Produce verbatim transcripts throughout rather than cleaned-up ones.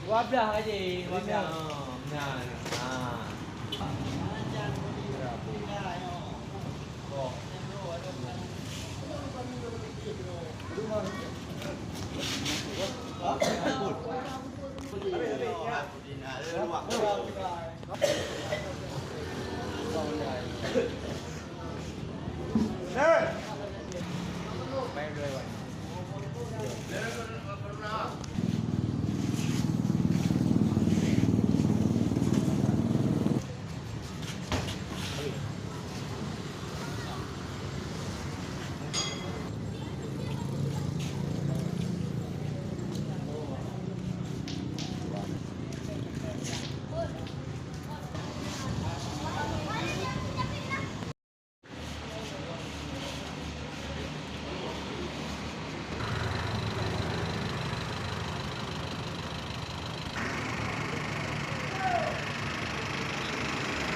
Dua belas aja, dua belas. Ha, benar. Ha.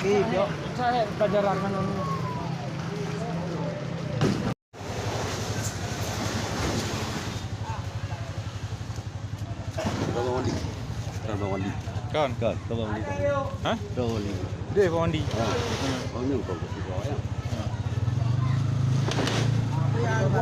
Ih, jok. Saya pelajaran kan ini. Ka bang mandi. Ka bang mandi. Kan? Kan, ka bang mandi. Hah? Ka bang mandi. Dia bang mandi. Ha. Hmm. Bang ni kau kasi kau ya. Hmm.